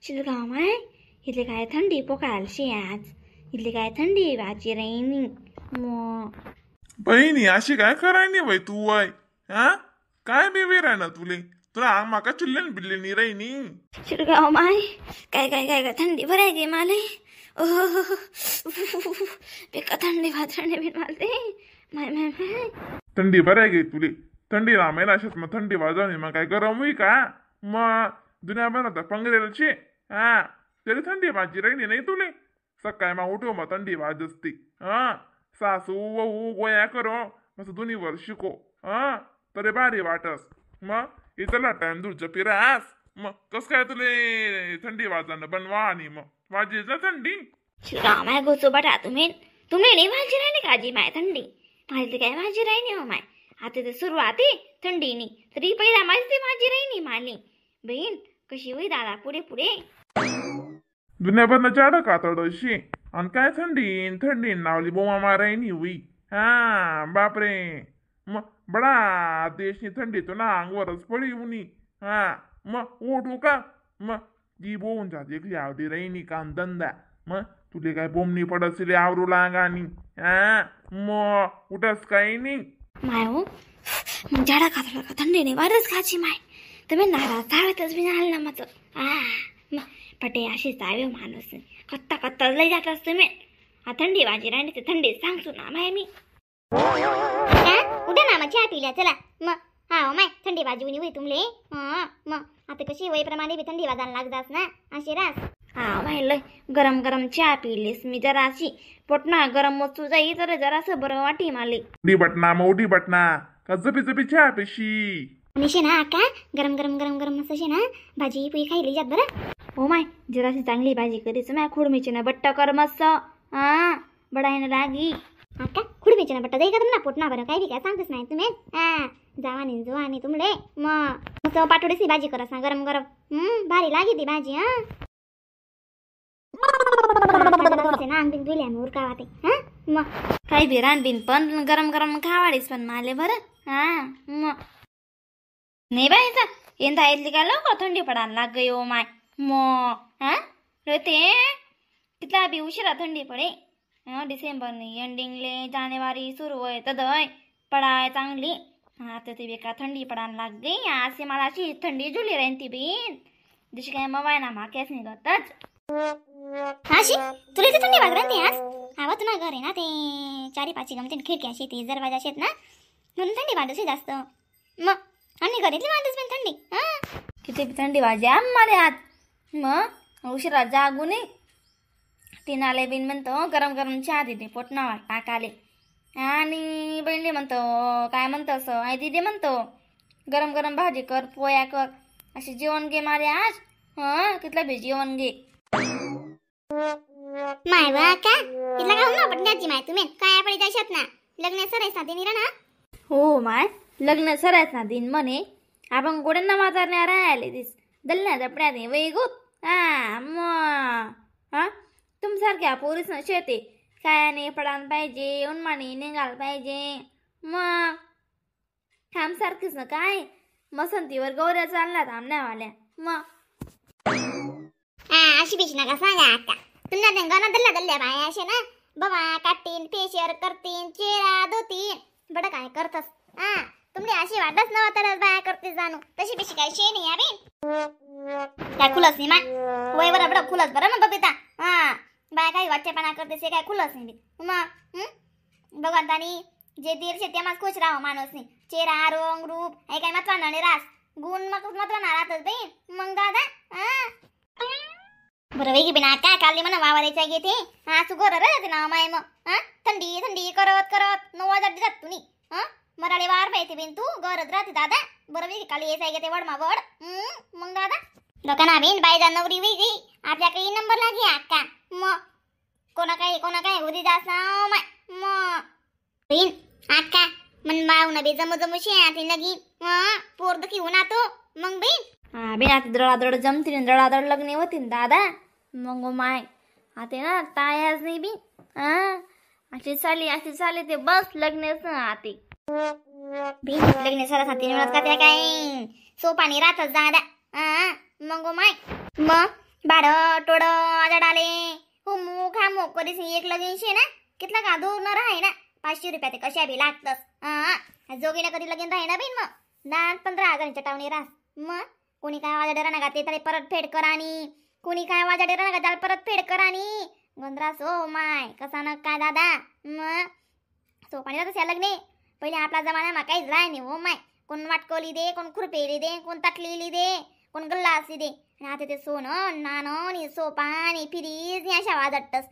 शिरगाव माय इथले काय थंडी पोकाल शे आज, इथली काय थंडी वाची राहिनी. बहिणी अशी काय करायनी वय तू वय, हा काय बेवे राहणार तुले, तुला माका चुल्ले बिल्ले नी राहिनी. शिरगाव माय काय काय काय काय थंडी भराय गे माले, बेका थंडी वाजणे बिन मालते माय माय माय. थंडी भराय गे तुले, थंडी रामेल अशाच मग थंडी वाजवणे मग काय गरम होई का, मग दुनिया भर आता पंगरेलची हा तरी थंडी वाजी राहिली नाही तुले. सकाळी मग उठो मग थंडी वाजसती, हा सासू वहू गोया करो मस्त दोन्ही वर शिको, हा तरी भारी वाटस. मग इथला टाइम दूरच्या पिरास मग कस काय तुले थंडी वाजानं बनवा आणि मग वाजेच ना थंडी. शिरगाव माय गोचो बटा तुम्ही तुम्ही नाही वाजी राहिली काजी माय थंडी, माझी काय वाजी राहिली हो माय. आता तर सुरुवात आहे थंडीनी, तरी पहिला माझी ती वाजी राहिली माली बहीण कशी होई दादा पुढे पुढे. दुनियाभर जाड कातडशी आणि काय थंडी थंडी नावली बोमा मारायनी हुई, हा बापरे मग बडा देशनी थंडी तो ना अंगवरच पडी उनी, हा मग उठू का मग जी बोवून जाते एकली आवडी राहिनी काम धंदा, मग तुले काय बोमनी पडत आवरू लागानी, हा मग उठस काही नाही. माय हो मग जाडा कातड का थंडीने वारच खाची माय, तुम्ही नाराज झालातच मी आल ना माझं. आ पटे अशी जावे माणूस कत्ता कत्ता लई जात तुम्ही. हा थंडी वाजी राहिली ते थंडी सांगतो ना माय मी. उद्या ना मग चहा पिल्या चला मग. हा माय थंडी वाजवून होई तुमले, हा मग आता कशी वयप्रमाणे बी थंडी वाजायला लागदास ना अशी रास. हा माय लय गरम गरम चहा पिलीस मी, जराशी पोटना गरम वस्तू जाई तर जरासं बरं वाटी माले. उडी बटना मग उडी बटना का जपी जपी चहा पिशी. आणि शे ना आका गरम गरम गरम गरम मस्त शे ना भाजी पुई खायली जात बरं. हो my जराशी चांगली भाजी करीच माय, खुडमीची ना बट्टा कर मस्त, हा बडायना लागी. आका खुडमीची ना बट्टा जाई का तुम्हाला पोटना बरं काय बी काय सांगतच नाही तुम्ही. हा जावानी जुवानी तुमले मग मस्त पाटोडीची भाजी करस ना गरम गरम, भारी लागी ती भाजी. हा ना अंग धुल्या उरका वाते, हा मग काही बी रानबीन पण गरम गरम खावाडीस पण माले बरं. हा मग नाही बाई यंदा इथली काय लवकर थंडी पडायला लाग गई ओ my. मग हा रे ते तिथला बी उशिरा थंडी पडे, डिसेंबर एंडिंगले जानेवारी सुरू होय तदय पडाय चांगली. हा तर ती बेकार थंडी पडायला लाग गई असे मला अशी थंडी जुली राहीन ती बीन जशी काय मवाय ना माक्याच निघतच. अशी तुला इथे थंडी वाजत ते आज हवा तुला घर आहे ना ते चारी पाची गमतीन खिडक्या शेती दरवाजा शेत ना म्हणून थंडी वाजत जास्त. मग आणि घरातली वाजत पण थंडी. हा किती थंडी वाजे आम्हाला आज. मग उशिरा जागू नये तिनाले बिन म्हणतो गरम गरम चहा देते पोटनावर टाकाले, आणि बहिणीले म्हणतो काय म्हणतो असं आई दिदी म्हणतो गरम गरम भाजी कर पोया कर असे जेवण घे मारे आज. हां कितलं बी जेवण घे. माय वा का इथला का ना पटण्याची माय तुम्ही काय पडी जाशात ना लग्न सरायच ना ते निरा ना. हो माय लग्न सरायच ना दिन म्हणे आपण गोड्यांना म्हातारण्या राहिले दिस दलण्या जपड्या दे वैगुत. हा मग हा तुमसारख्या पोरीस ना शेते काय पडायला पाहिजे उन्मानी निघायला पाहिजे, मग आमसारखीच ना काय मसंतीवर गौऱ्या चालल्यात आमण्यावाल्या. मग अशी बिशी नका सांगा आका तुमच्या गणा दल्ल्या दल्ल्या बाया असे ना बाबा काटीन फेशियल करतीन चेहरा धुतीन बडं काय करतस. हा तुमने अशी वाटच नवा तर बाया करते जाणू तशी बिशी काय शे नाही अबे काय खुलस नाही माय वय बरं बडं खुलस बरं मग बबिता. हा बाया काही वाटचेपणा करते से काय खुलस नाही मग भगवंतानी जे दिल शे ते खुश राहो माणूस नाही चेहरा रंग रूप हे काय महत्वाना नाही रास गुण मग महत्वाना राहतच बाई मग दादा. हा बरं वेगी बिना काय काढली म्हणा वावरायच्या घेते हा सुगोर रे ना माय मग. हा थंडी थंडी करत करत 9 वाजता जात तुम्ही. हा मराले वार पाहिजे बिन तू गरज राहते दादा. बरं वेगी काली येसाय घेते वड मा वड मग दादा लोकांना बिन बायजा नवरी वेगी आपल्याकडे नंबर लागे अक्का मग कोणा काही कोणा काही उदी जास ना माय मग बिन अक्का मन बाव ना बी जमू जमू शे आती लगी पोर दुखी होणार तो मग बिन. हा बिन आता दळादळ जमतील दळादळ लग्न होतील दादा मग माय आता ना तायाच नाही बी. हा अशी चाली अशी चाली ते बस लग्नच ना आते. बिन लग्न सरस तीन वेळात का त्या काय सोपानी राहतच दादा. हा मग माय मग भाडं टोडं आजडाले हुमू खामू करीस एक लगीन शे ना कितला का दूर न राहे ना 500 रुपया ते कशा बी लागतस. हा जोगीनं कधी लगीन राहे ना बिन मग 10-15 हजारांच्या टावणी रास. मग कोणी काय वाजा डरा ना ते त्याला परत फेड करानी, कोणी काय वाजा डरा ना त्याला परत फेड करानी गंधरास. हो माय कसा न काय दादा. मग सोपानी राहतस या लग्ने. पहिले आपला जमाना मा काहीच राह नाही हो माय. कोण वाटकोली दे, कोण खुरपेली दे, कोण ताटलेली दे, कोण गल्लासी दे. आणि आता ते सोनं नाणं आणि सोपा आणि फ्रीज अशा वाजटस.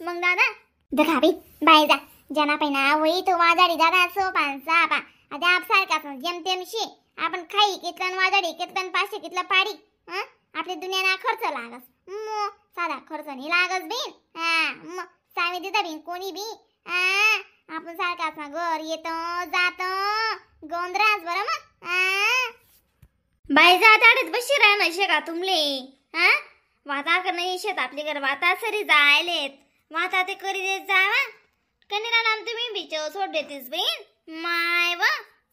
मग दादा दखा बाई बाय जा जना पैना वही तो वाजाडी दादा सोपान सापा. आता आप सारखा जेमतेम शे आपण खाई कितलं वाजाडी कितलं 500 कितलं पाडी. हं आपली दुनियाना खर्च लागस मग साधा खर्च नाही लागस बिन. हा मग सामी देता बिन कोणी बी. हा आपण सारखा घर येतो जातो गोंधरास बरं मग. बाई जा ताडत बशी राहणं शे का तुमले. हा वाता करणं शेत आपली घर वाता सरी जायलेत वाता ते करी देत जावा कनी राहणार तुम्ही बिच सोड देतीस बहीण माय व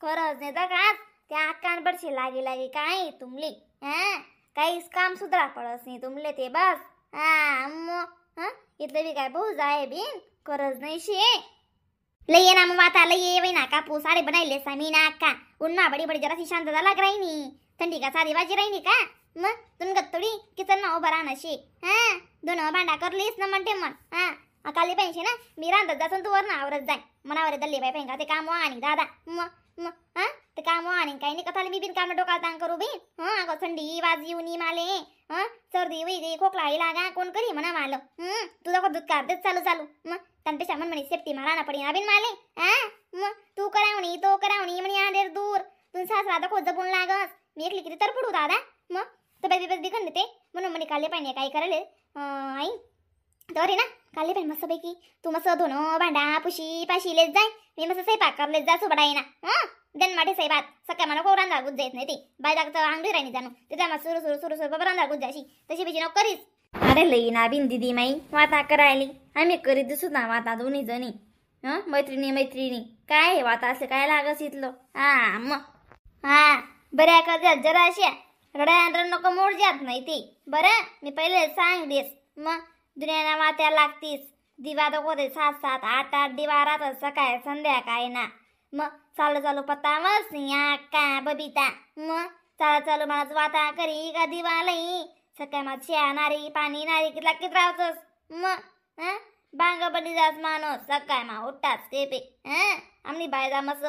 खरंच नाही तर का त्या अक्कान बडशी लागी लागी काय तुमले. हा काहीच काम सुधरा पडस नाही तुमले ते बस. हा मग हा इथलं बी काय भाऊ जाय बिन खरंच नाही शे. लई ये ना मग वाता लई ये ना कापूस सारे बनायले सामी ना अक्का उन्हा बडी बडी जराशी शांतता लाग राहिनी थंडी का साधी बाजी राहिनी का मग तुनगत थोडी किचन मा उभा राहणार शे. हा दोन भांडा करलीस ना म्हणते मन. हा अकाली पाहिजे ना मी रांधत जातो तू वर ना आवरत जाय मनावर दल्ली बाई पाहिजे ते काम आणि दादा मग मग हा ते काम आणि काही नाही कथाला मी बिन काम डोकाला ताण करू बी. हा अगं थंडी वाज येऊन माले हा सर्दी वही गई खोकला लागा कोण करी म्हणा माल. तुझा दूध काढतेच चालू चालू मग त्यांपेक्षा म्हण म्हणे सेफ्टी मारा ना पडी अबिन माले. हा मग तू करावणी तो करावणी म्हणे आदेर दूर तुझ सासरा आता खोज जपून लागस मी एकली किती तर पडू दादा. मग तब्येत बिब्येत बिघडली ते म्हणून म्हणे काढले पाहिजे काय करायले आई तर ना काढले पाहिजे मस्तपैकी तू मस्त धुणं भांडा पुशी पाशी लेत जाय मी मस्त स्वयंपाक करलेत जा सोबत आहे ना. हां then माठे साहेबात सकाळ मला कोण रांधा गुज जायत नाही ते बाय दाखतं आंगडी राहिनी जाणू त्याच्या मग सुरू सुरू सुरू सुरू बाबा रांधा गुज जाशी तशी बिजी नको करीस. अरे लई ना बिन दिदी माई वाता करायली आम्ही करीत दिसू ना वाता दोन्ही जणी. हं मैत्रिणी मैत्रिणी काय वाता असं काय लागस इथलं. हा मग हा बऱ्या करतात जरा अशा रड्या नको मोड जात नाही ती बरं मी पहिले सांग देस. मग दुनियाला वात्या लागतीस दिवा दो 7-7 8-8 दिवा राहतात सकाळ संध्याकाळी ना. मग चालू चालू पत्ता मस्त का बबिता मग चालू चालू मला वाता करी का दिवा लई सकाळ मग शेळा नारी पाणी नारी कितला कित राहतोस मग. हं बांग बडी जास माणूस सकाळ मा उठताच ते पे. हं आमनी बायजा मस्त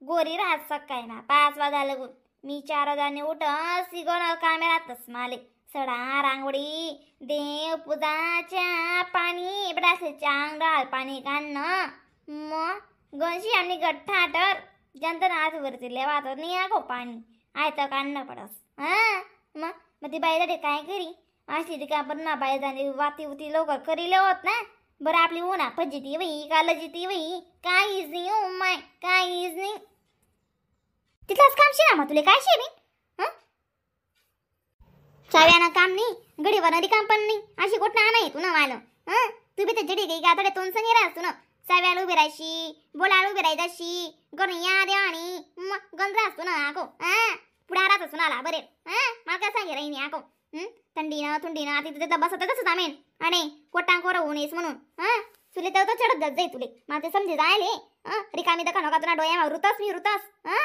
गोरी राहत सकाळ मा 5 वाजा लागून मी 4 वाजाने उठ सिगोन कामे राहतस माले सडा रांगोळी देव पूजा चहा पाणी बडासे चांग डाळ पाणी काढणं मग गणशी आणि गठ्ठा तर जनता हात वरती लेवा तर नाही आगो पाणी आयतं काढणं पडस. हां मग मग ती बाई जाते काय करी अशी ती का पण ना बाई जाणे वाती उती लवकर करी होत ना बरं आपली उन्हा फजिती वही का लजिती वही काहीच नाही ओ my काहीच नाही. तिथलाच काम शे ना मग तुला काय शे बी. हं चाव्यानं काम नाही गडीवर रिकाम पण नाही अशी कुठं नाही तू ना माल. हं तू बी तर जडी गई का थोडे तोंड नाही राहस तू ना साव्याला उभी राहायशी बोलायला उभी राहायची गण या देवानी मग गंज राहस तू ना आको. हा पुढे राहत सुनाला बरे. हा मला काय सांगे राहिनी आको. थंडीनं थंडीनं आता तिथं बसतच होता मेन आणि कोटां कोर होऊन येस म्हणून. हा तुले तर चढत जात जाई तुले मला ते समजे जायले. हा रिकामी दखा नका तुला डोळ्या रुतास मी रुतास. हा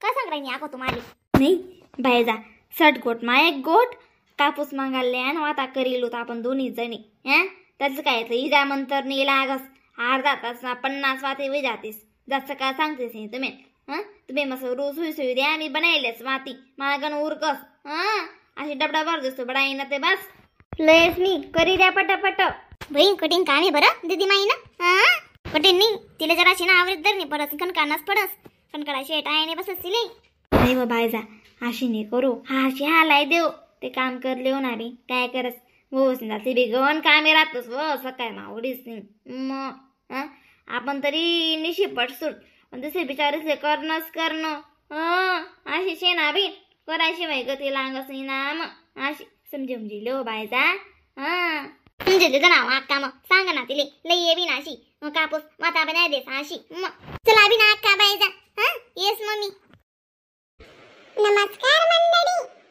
काय सांग राहिनी आको तुम्हाला नाही बाई जा सट गोट मा एक गोट कापूस मागायला आणि वाता करील होता आपण दोन्ही जणी. हं त्याचं काय इजा मंतर नाही लागस अर्धा तास ना 50 वाते वे जातीस जास्त काय सांगतेस नाही तुम्ही. हं तुम्ही मस्त रोज सुई सुई द्या मी बनायलेस वाती मला गण उरकस. हां अशी डबडा भर दिसतो बडाई ना ते बस लयस मी करी द्या पटापट. बहीण कठीण काम आहे बरं दीदी माई ना. हा कठीण नाही तिला जराशी ना आवडत धरणी पडस कणकानाच पडस कणकडा शेट आहे नाही बसस तिले. नाही बा बायजा अशी नाही करू हा अशी हालाय देऊ ते काम करले हो ना बी काय करस हो ते बी गण कामे राहतोस व सकाळ मावडीच नाही मग. हं आपण तरी निशी पटसून पण दुसरे बिचारे करणंच करणं. हं अशी शे ना बी करायची माही गती लागस नाही ना मग अशी समजून लो बायजा. हां समजले नाव अक्का मग सांग ना तिले लई ये बी नाशी मग कापूस माता बनाय देस अशी मग. चला अभि ना अक्का बाई जा. हा, येस मम्मी. नमस्कार मंडळी.